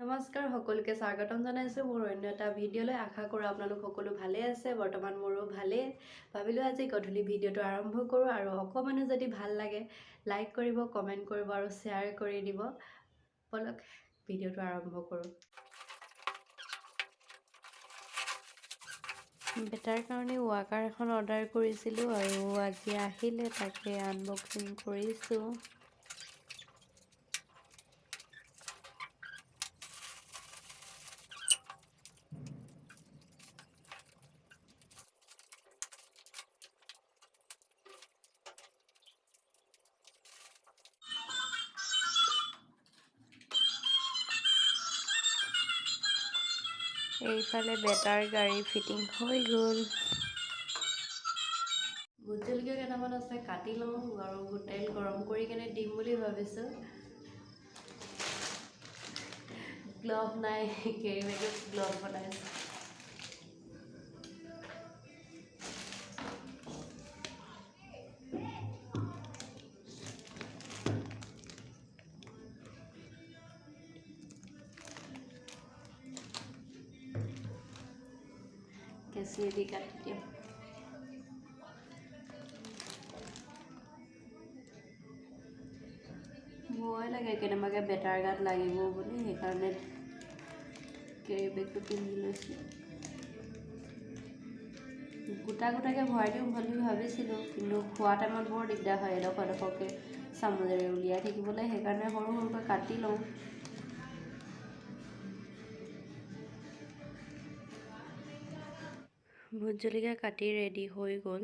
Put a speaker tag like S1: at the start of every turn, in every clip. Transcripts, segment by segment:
S1: নমস্কাৰ, সকলোকে স্বাগতম জনাইছোঁ মোৰ অন্য এটা ভিডিঅ'লৈ। আশা কৰোঁ আপোনালোক সকলো ভালেই আছে। বৰ্তমান মোৰো ভালেই। ভাবিলোঁ আজি গধূলি ভিডিঅ'টো আৰম্ভ কৰোঁ আৰু অকণমানো যদি ভাল লাগে লাইক কৰিব, কমেণ্ট কৰিব আৰু শ্বেয়াৰ কৰি দিব। ব'লক, ভিডিঅ'টো আৰম্ভ কৰোঁ। বেটাৰ কাৰণে ৱাকাৰ এখন অৰ্ডাৰ কৰিছিলোঁ আৰু আজি আহিলে, তাকে আনবক্সিং কৰিছোঁ। এইফালে বেটাৰ গাড়ী ফিটিং হৈ গ'ল। ভোট জলকীয়া কেইটামান আছে, কাটি লওঁ আৰু তেল গৰম কৰি কেনে দিম বুলি ভাবিছোঁ। গ্লভ নাই, কেৰি বেগত গ্লভ বনাইছোঁ। কেঁচিয়েদি কাটি দিম। ভয় লাগে কেনেবাকৈ বেটাৰ গাত লাগিব বুলি, সেইকাৰণে কেৰি বেগটো পিন্ধি লৈছোঁ। গোটা গোটাকৈ ভৰাই দিওঁ বুলি ভাবিছিলোঁ, কিন্তু খোৱা টাইমত বৰ দিগদাৰ হয় এডোখৰ এডোখৰকৈ চামুচেৰে উলিয়াই থাকিবলৈ, সেইকাৰণে সৰু সৰুকৈ কাটি লওঁ। ভোট জলকীয়া কাটি ৰেডি হৈ গ'ল।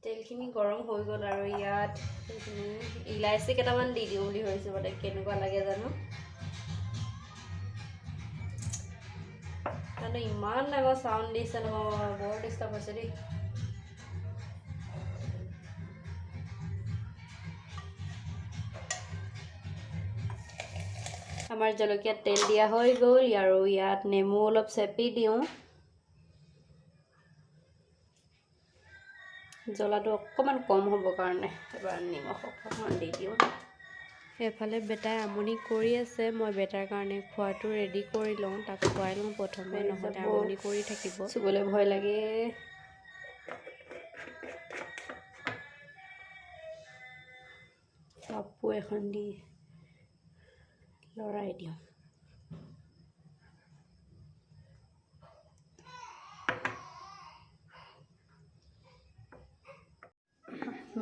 S1: তেলখিনি গৰম হৈ গ'ল আৰু ইয়াত এইখিনি ইলাচি কেইটামান দি দিওঁ বুলি ভাবিছোঁ, মানে কেনেকুৱা লাগে জানো। মানে ইমান ডাঙৰ চাউণ্ড দিছে নহয়, বৰ ডিষ্টাৰ্ব হৈছে দেই। আমাৰ জলকীয়াত তেল দিয়া হৈ গ'ল আৰু ইয়াত নেমু অলপ চেপি দিওঁ, জ্বলাটো অকণমান কম হ'ব কাৰণে এবাৰ নিমখ অকণমান দি দিওঁ। এইফালে বেটাই আমনি কৰি আছে, মই বেটাৰ কাৰণে খোৱাটো ৰেডি কৰি লওঁ, তাক খুৱাই লওঁ প্ৰথমে, নহ'লে আমনি কৰি থাকিব, চুবলৈ ভয় লাগে। কাপোৰ এখন দি লৰাই দিওঁ।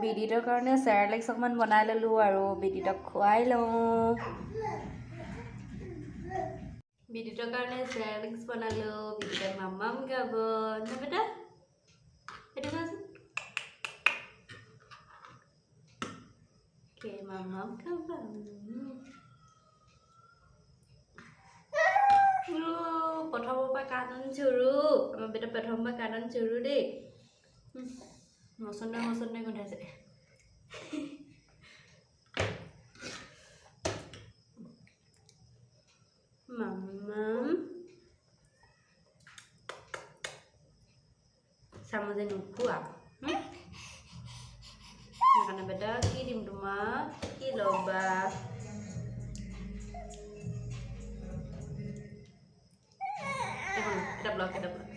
S1: বিদিতৰ কাৰণে চেৰেলেক্স অকণমান বনাই ল'লোঁ আৰু বিদিতক খুৱাই লওঁ। বিদিতৰ কাৰণে চেৰেলেক্স বনালোঁ, বিদিতে মামাম গাব ন বেটা, এইটো কোৱাচোন, কে মামাম খাবা? প্ৰথমৰ পৰা কান্দন চুৰু, আমাৰ বেটা প্ৰথমৰ পৰা কান্দন চুৰু দেই। মচন্দৰ মচন্দৰ গোন্ধাইছে। মামাম চামুচে নোখোৱা সেইকাৰণে বেটা কি দিম তোমাক, কি ল'বা? কিতাপ লওক, কিতাপ লওক।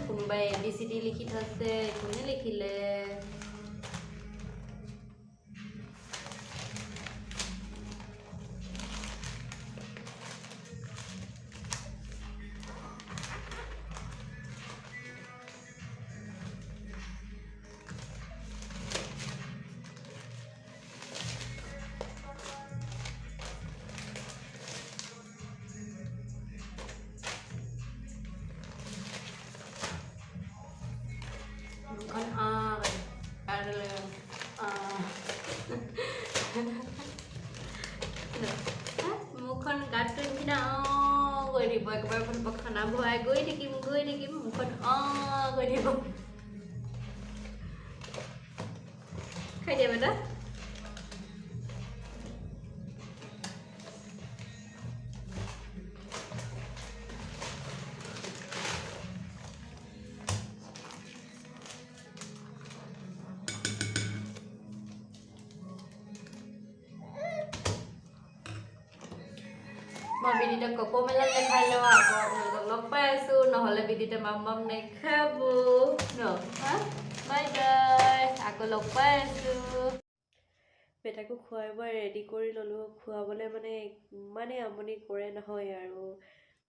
S1: কোনোবাই এ বি চি ডি লিখি থৈছে, কোনে লিখিলে? মুখখন গাঁতটোৰ নিচিনা অঁ কৰি থাকিব, একেবাৰে খানা ভৰাই গৈ থাকিম গৈ থাকিম, মুখখন অঁ কৰি থাকিব। খাই দিয়া বেটা। মই বিদিতক কক'মেলন দেখাই লওঁ, আকৌ আপোনালোকক লগ পাই আছোঁ। নহ'লে বিদিতে মাম মাম নেখাব ন। হা, বাই বাই, আকৌ লগ পাই আছোঁ। বেটাকো খুৱাই বোৱাই ৰেডি কৰি ল'লোঁ। খুৱাবলৈ মানে ইমানেই আমনি কৰে নহয়, আৰু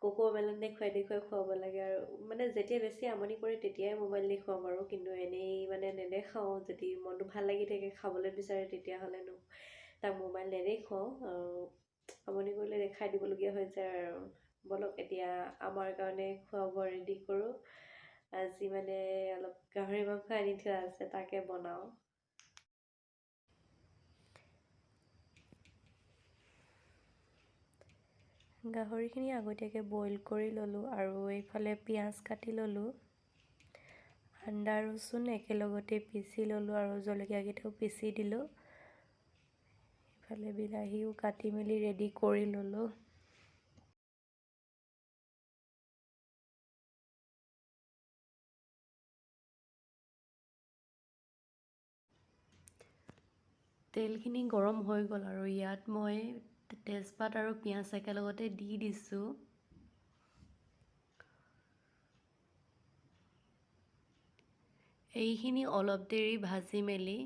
S1: কক'মেলন দেখুৱাই দেখুৱাই খুৱাব লাগে। আৰু মানে যেতিয়া বেছি আমনি কৰে তেতিয়াই মোবাইল দেখুৱাওঁ বাৰু, কিন্তু এনেই মানে নেদেখাওঁ। যদি মনটো ভাল লাগি থাকে, খাবলৈ বিচাৰে, তেতিয়াহ'লেনো তাক মোবাইল নেদেখুৱাওঁ, আৰু আমনি কৰিলে দেখাই দিবলগীয়া হৈ যায়। আৰু ব'লক এতিয়া আমাৰ কাৰণে খোৱা বোৱা ৰেডি কৰোঁ। আজি মানে অলপ গাহৰি মাংস আনি থোৱা আছে, তাকে বনাওঁ। গাহৰিখিনি আগতীয়াকৈ বইল কৰি ল'লোঁ আৰু এইফালে পিঁয়াজ কাটি ল'লোঁ, আদা ৰচুন একেলগতে পিচি ল'লোঁ আৰু জলকীয়াকেইটাও পিচি দিলোঁ। ইফালে বিলাহীও কাটি মেলি ৰেডি কৰি ল'লোঁ। তেলখিনি গৰম হৈ গ'ল আৰু ইয়াত মই তেজপাত আৰু পিঁয়াজ একেলগতে দি দিছোঁ। এইখিনি অলপ দেৰি ভাজি মেলি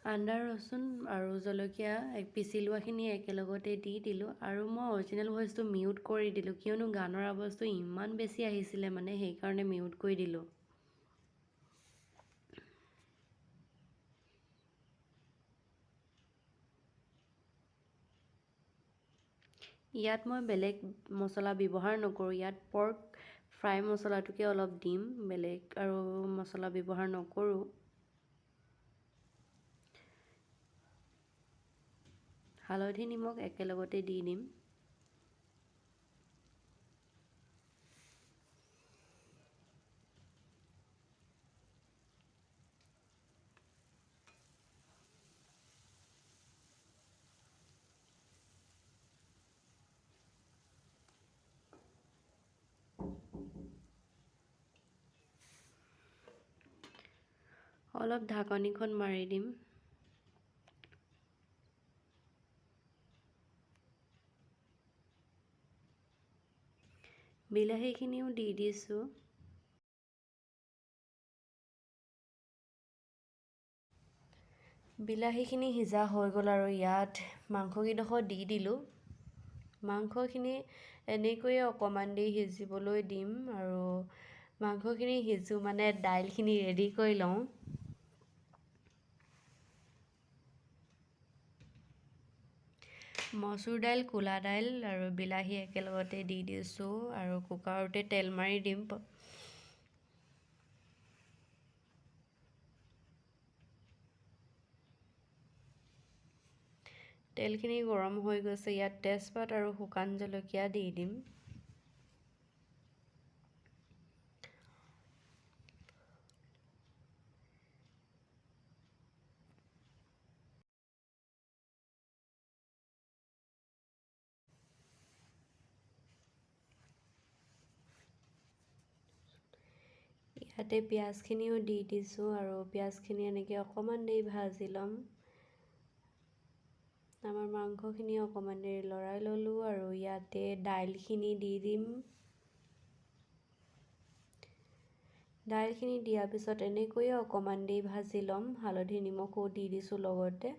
S1: আদা ৰচুন আৰু জলকীয়া পিচি লোৱাখিনি একেলগতে দি দিলোঁ। আৰু মই অৰিজিনেল ভইচটো মিউট কৰি দিলোঁ, কিয়নো গানৰ আৱাজটো ইমান বেছি আহিছিলে মানে, সেইকাৰণে মিউট কৰি দিলোঁ। ইয়াত মই বেলেগ মছলা ব্যৱহাৰ নকৰোঁ, ইয়াত পৰ্ক ফ্ৰাই মছলাটোকে অলপ দিম, বেলেগ আৰু মছলা ব্যৱহাৰ নকৰোঁ। হালধি নিমখ একেলগতে দি দিম। অলপ ঢাকনিখন মাৰি দিম। বিলাহীখিনিও দি দিছোঁ। বিলাহীখিনি সিজা হৈ গ'ল আৰু ইয়াত মাংসকেইডোখৰ দি দিলোঁ। মাংসখিনি এনেকৈয়ে অকণমান দেৰি সিজিবলৈ দিম আৰু মাংসখিনি সিজো মানে দাইলখিনি ৰেডি কৰি লওঁ। মচুৰ দাইল, ক'লা দাইল আৰু বিলাহী একেলগতে দি দিছোঁ আৰু কুকাৰতে তেল মাৰি দিম। তেলখিনি গৰম হৈ গৈছে, ইয়াত তেজপাত আৰু শুকান জলকীয়া দি দিম। ইয়াতে পিঁয়াজখিনিও দি দিছোঁ আৰু পিঁয়াজখিনি এনেকৈ অকণমান দেৰি ভাজি ল'ম। আমাৰ মাংসখিনি অকণমান দেৰি লৰাই ল'লোঁ আৰু ইয়াতে দাইলখিনি দি দিম। দাইলখিনি দিয়াৰ পিছত এনেকৈয়ে অকণমান দেৰি ভাজি ল'ম। হালধি নিমখো দি দিছোঁ লগতে।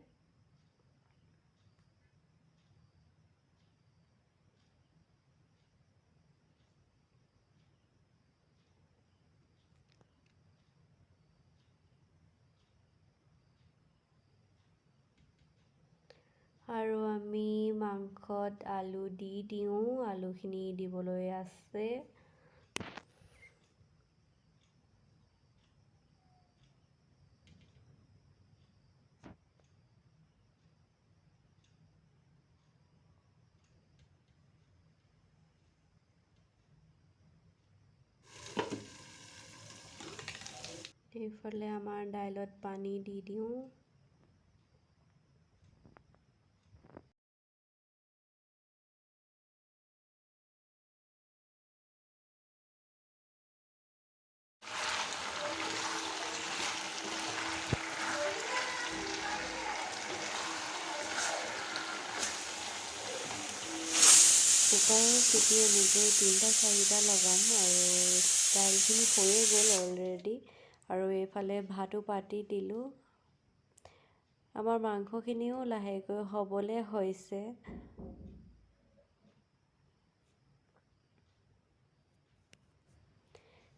S1: আৰু আমি মাংসত আলু দি দিওঁ, আলুখিনি দিবলৈ আছে। এইফালে আমাৰ দাইলত পানী দি দিওঁ। কুকাৰৰ চিটি এনেকৈ 3টা 4টা লগাম। আৰু দাইলখিনি হৈয়ে গ'ল অলৰেডি। আৰু এইফালে ভাতো পাতি দিলোঁ। আমাৰ মাংসখিনিও লাহেকৈ হ'বলৈ হৈছে।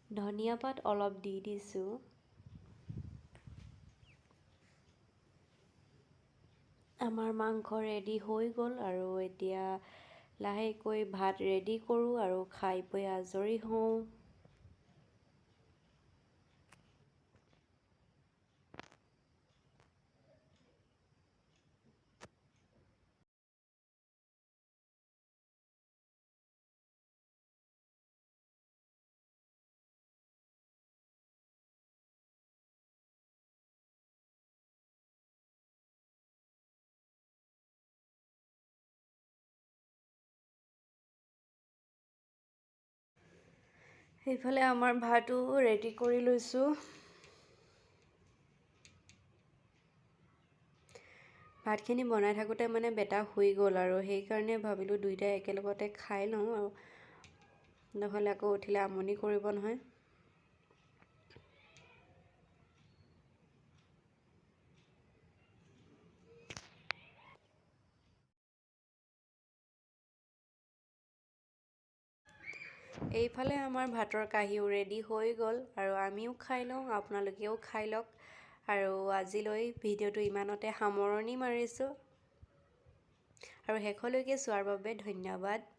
S1: ধনিয়া পাত অলপ দি দিছোঁ। আমাৰ মাংস ৰেডি হৈ গ'ল। আৰু এতিয়া লাহেকৈ ভাত ৰেডি কৰোঁ আৰু খাই বৈ আজৰি হওঁ। সেইফালে আমাৰ ভাতো ৰেডি কৰি লৈছোঁ। ভাতখিনি বনাই থাকোঁতে মানে বেটা শুই গ'ল আৰু সেইকাৰণে ভাবিলোঁ দুইটাই একেলগতে খাই লওঁ, আৰু নহ'লে আকৌ উঠিলে আমনি কৰিব নহয়। এইফালে আমাৰ ভাতৰ কাঁহীও ৰেডি হৈ গ'ল আৰু আমিও খাই লওঁ, আপোনালোকেও খাই লওক। আৰু আজিলৈ ভিডিঅ'টো ইমানতে সামৰণি মাৰিছোঁ আৰু শেষলৈকে চোৱাৰ বাবে ধন্যবাদ।